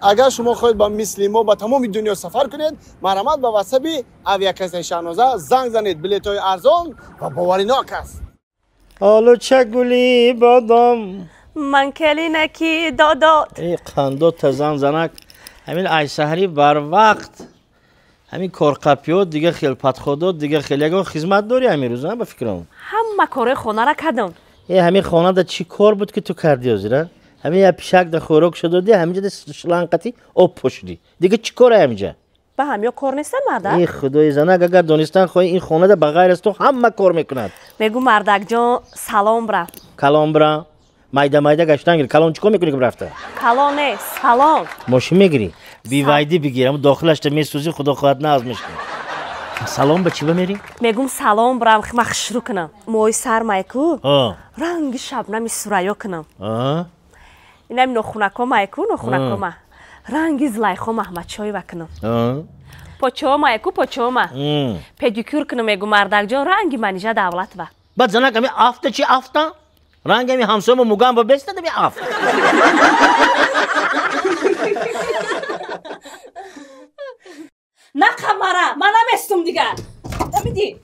Агар шумо хоҳед ба мисли мо ба тамоми дунё сафар кунед, марҳамат ба ватсапи авиакассаи Шаҳноза занг занед. Билетҳои арзон ва боваринок аст. Олуча гули бодом ман келинаки додод. Э қандо тазан занак, ҳамин айсаҳри барвақт ҳамин корқапиёт, дига хел падходот, дига хел ягон хизмат дорӣ ҳамин рӯз, ба фикрам? Ҳама корои хонара кардам. Э ҳамин хонада чӣ кор буд ки ту кардӣ ҳозира? Ҳамин я пишак да хӯрок шудодӣ, ҳаминҷа да шланқати об пошидӣ. Дига чӣ кора ҳаминҷа? Ба ҳамё кор нестам, мардак? Э худои занак, агар донистан хоҳӣ, ин хонада ба ғайр аз ту ҳама кор мекунад. Мегӯ мардакҷон, салом бра. Калом бра? Майда майда гаштан гир. Калон чӣ кор мекунӣ ки рафта? Калон не, салом. Мошин мегирӣ? Бивайдӣ бигир, ҳамн дохилашта месӯзӣ, худо хоҳад на аз мешканӣ. Салом ба чӣ ба мерӣ? Мегум салом брам, мах шурӯъ кунам. Мои сар майку, ранги шабнами сурайё кунам. Инами нохунакома айку, нохунакома. Ранги Зулайхо Маҳмадшоева кунам. Почома айку, почома. Педикюр кунам, мегу мардакҷон, ранги Манижа Давлатова. Баъд занак ами афта чи афта? Ранги ами ҳамсоямо мугам ба бестад ами афт. На қамара, ман наместум дигар. Амиди.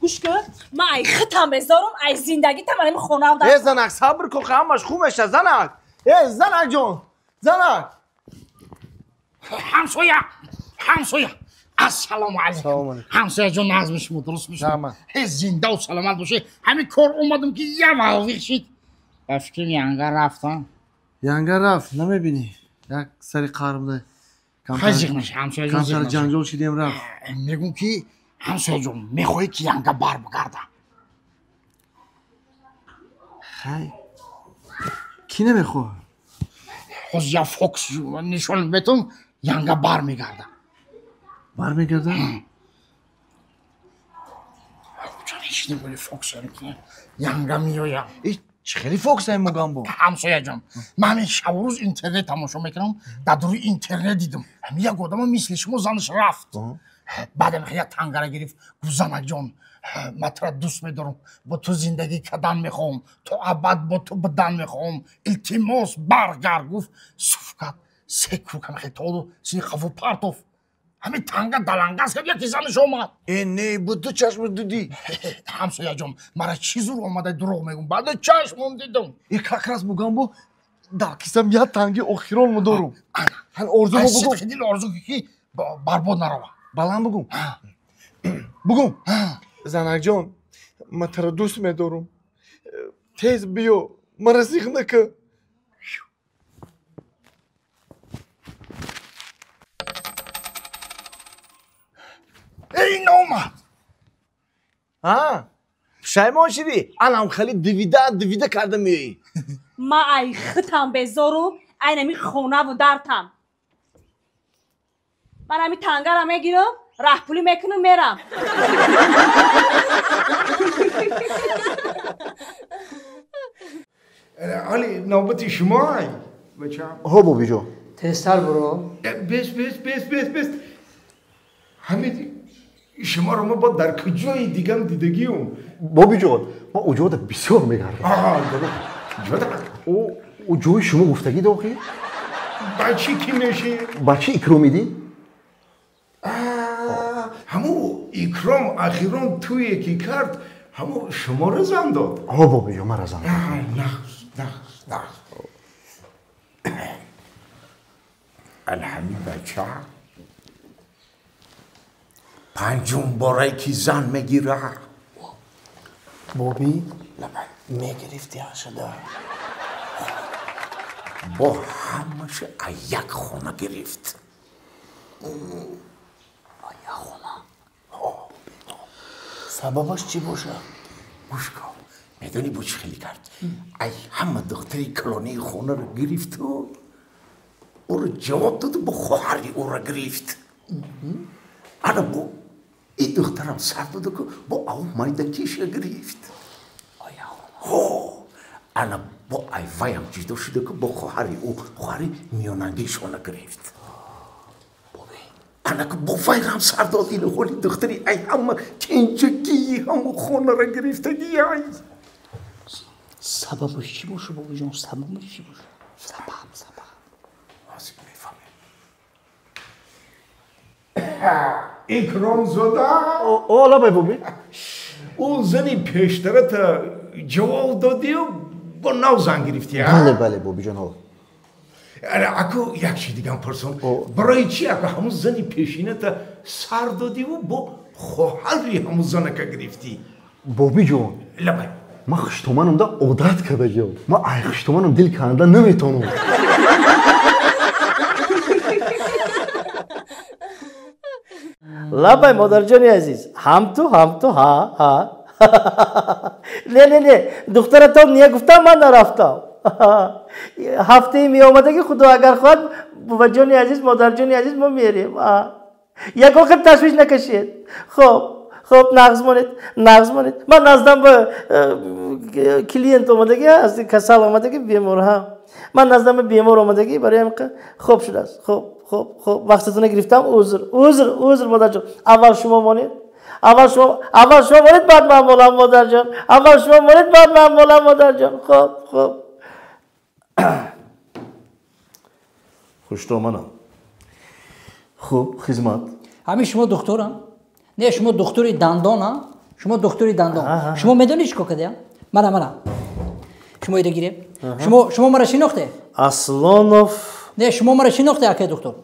Гӯш кун, ман ай хитам безорум, ай зиндагитам ами хонав да. Э занак, сабр кун, ҳамаш хуб меша, занак. Э занак ҷон, занак. Ҳамсоя, ҳамсоя. Ассалому алайкум. Ҳамсоя ҷон, назми шумо дуруст мешуд. Ҳе зиндаву саломат бошед. Ҳамин кор омадам ки я валвиқ шид. Ба фикрам янга рафтам. Янга рафт, намебинӣ. Як сари қарбда. Камтар ҷанҷол шидем рафт. Мегӯм ки ҳамсояҷон, мехоҳӣ ки янга бар бигарда? Хай, кӣ намехоҳад? Ҳозир я фокус нишон метон, янга бар мегарда. Бар мегарда? Шидем фокус янга меоям. Чӣ хеле фокус ай Мугамбо? Ҳамсояҷон, ман ҳамин шабу рӯз интернет тамошо мекунам, дар дуруи интернет дидам. Ҳамин як одама мисли шумо занаш рафт. Баъдам як тангара гирифт, гуфт занакҷон, ман тура дӯст медорам, бо ту зиндагӣ кардан мехоҳам, то абад бо ту будан мехоҳам, илтимос баргард. Гуфт, суф кард, се круг ҳам хеле толу сини хафу партоф. Ҳамин танга далангаз кард, яки занаш омад. Э не, бо ду чашм дидӣ. Ҳамсояҷон, мара чӣ зур омада дурӯғ мегӯм, баъд чашмом дидам. Э как раз Мугамбо дар кисам як танги охиронмо дорум. Ҳан орзумо бугум. Сидқи дил орзу ки барбод нарава. Баланд бугум. Бугум. Занакҷон, ман туро дӯст медорум. Тез биё, мара зиқ накун. Эй, омад. А? Пушаймон шидӣ? Анам хеле дивида дивида карда меоӣ. Ман ай хитам безорум, ай нами хонаву дартам. Ман ами тангара мегирам, раҳпулӣ мекунам, мерам. Али, навбати шумо ай, бачам. Ҳо, бобиҷон. Тезтар буро. Бес, бес, бес, бес, бес. Ҳамин шуморо мо бо дар куҷои дигам дидагиюм? Бобиҷон, ма уҷода бисёр мегардам. Ӯ ҷои шумо гуфтагӣ дохил? Бачи кӣ мешӣ? Бачи Икромидин? Ҳамун Икром ахирон туе ки кард, ҳамун шуморо зан дод? Ҳо, бобиҷон, мара зан дод. Нағз, нағз, нағз. Алҳамид бача панҷум борае ки зан мегирад. Боби, мегирифти ашада. Бо ҳамаша аз як хона гирифт. Аз як хона? Сабабаш чӣ бошад? Гӯш кун, медонӣ бо чӣ хеле кард? Ай ҳама духтари калонии хонаро гирифту ӯро ҷавоб доду бо хоҳари ӯро гирифт. Ана бо ин духтарам сар доду ку бо ав майдакиша гирифт. Ҳо, ана бо айваям ҷудо шуда ку бо хоҳари ӯ, хоҳари миёнангишона гирифт. Ана ку бо вайрам сар дод, ин ҳоли духтари ай ҳама кенҷагии ҳаму хонаро гирифтагӣ ай. Сабабаш чӣ боша, бобиҷон? Сабабаш чӣ боша? Сабаб, сабаб. Ҳозир мефаҳмам. Икромзода? О, лабай боби. Ӯ зани пештарата ҷавоб додию бо нав зан гирифтӣ, а? Бале, бале, бобиҷон, ҳо. Аку як чи дигам пурсам. Барои чи аку ҳамун зани пешината сар додиву бо хоҳари ҳамун занака гирифтӣ? Бобиҷон. Лабай. Ман хуштоманамда одат кардагиам. Ман ай хуштоманам дил канда наметавонам. Лабай, модарҷони азиз, ҳам ту, ҳам ту, ҳа, ҳа. Не, не, не, духтаратон не гуфтам, ман нарафтам. Ҳафтаи меомадаги худо агар хоҳад, буваҷони азиз, модарҷони азиз, мо мерем. Ягон хел ташвиш накашед. Хоб, хоб, нағз монед, нағз монед. Ман наздам ба клиент омадаги аст, касал омадаги, бемор, ҳа. Ман наздам ба бемор омадаги, барои ҳамин хоб шудааст. Хоб, хоб, хоб, вақтатонро гирифтам, узр, узр, узр, модарҷон. Аввал шумо монед. Аввал шумо, аввал шумо монед, баъд ман монам, модарҷон. Аввал шумо монед, баъд ман монам, модарҷон. Хоб, хоб. Хуштоманам. Хуб, хизмат. Ҳамин шумо духтурам? Не, шумо духтури дандон, а? Шумо духтури дандон. Шумо медонед чӣ кор кардем? Мана, мана. Шумо ида гирем. Шумо, шумо мара шинохте? Аслонов. Не, шумо мара шинохте, акай духтур?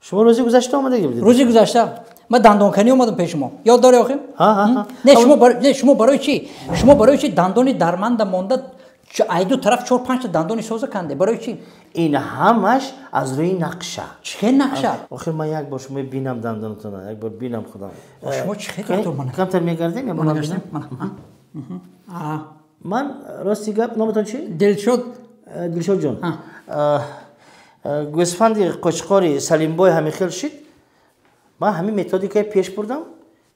Шумо рӯзи гузашта омадаги будед? Рӯзи гузашта. Ман дандонканӣ омадам пеши шумо. Ёд дорӣ охир? Не, шумо не, шумо барои чӣ? Шумо барои чӣ дандони дарманда монда ай ду тараф 4-5 та дандони соза канде? Барои чӣ? Ин ҳамаш аз рӯи нақша. Чӣ нақша? Охир ман як бор шумо бинам дандонатона, як бор бинам худам. Шумо чӣ доктор мана? Камтар мегардем, я бинам. Ман рости гап, номатон чӣ? Дилшод. Дилшод ҷон. Гӯсфанди қочқори Салимбой ҳамин хел шид. Ман ҳамин методикаи пеш бурдам.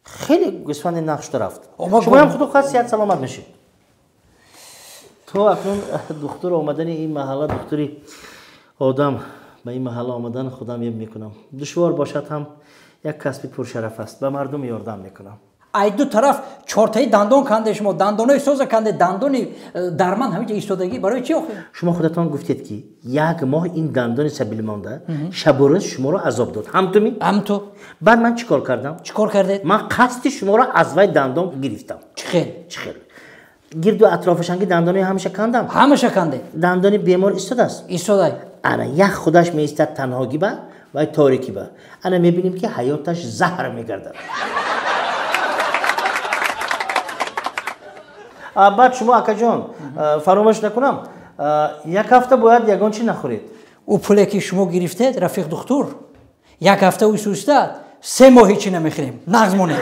Хеле гӯсфанди нақшта рафт. Шумоям худо хоҳад сиҳат саломат мешед. То акнун духтур омадани ин маҳалла, духтури одам ба ин маҳалла омадан худам еб мекунам. Душвор бошад ҳам як касби пуршараф аст. Ба мардум ёрдам мекунам. Ай ду тараф чортаи дандон канде шумо, дандонои соза канде, дандони дарман ҳамин ҷо истодагӣ. Барои чӣ охир? Шумо худатон гуфтед ки як моҳ ин дандони сабил монда шабу рӯз шуморо азоб дод. Ҳам ту ми? Ҳам ту. Баъд ман чӣ кор кардам? Чӣ кор кардед? Ман қасди шуморо аз вай дандон гирифтам. Чӣ хел? Чӣ хел? Гирду атрофашанги дандони ҳамаша кандам. Ҳамаша канде? Дандони бемор истодааст. Истодай. Ана як худаш меистад танҳогӣ ба вай торикӣ ба. Ана мебинем ки ҳаёташ заҳр мегардад. Баъд шумо акаҷон фаромӯш накунам, як ҳафта бояд ягон чӣ нахӯред. Ӯ пуле ки шумо гирифтед, рафиқ духтур, як ҳафта ӯ сустад, 3 моҳ ҳечи намехӯрем. Нағз монед.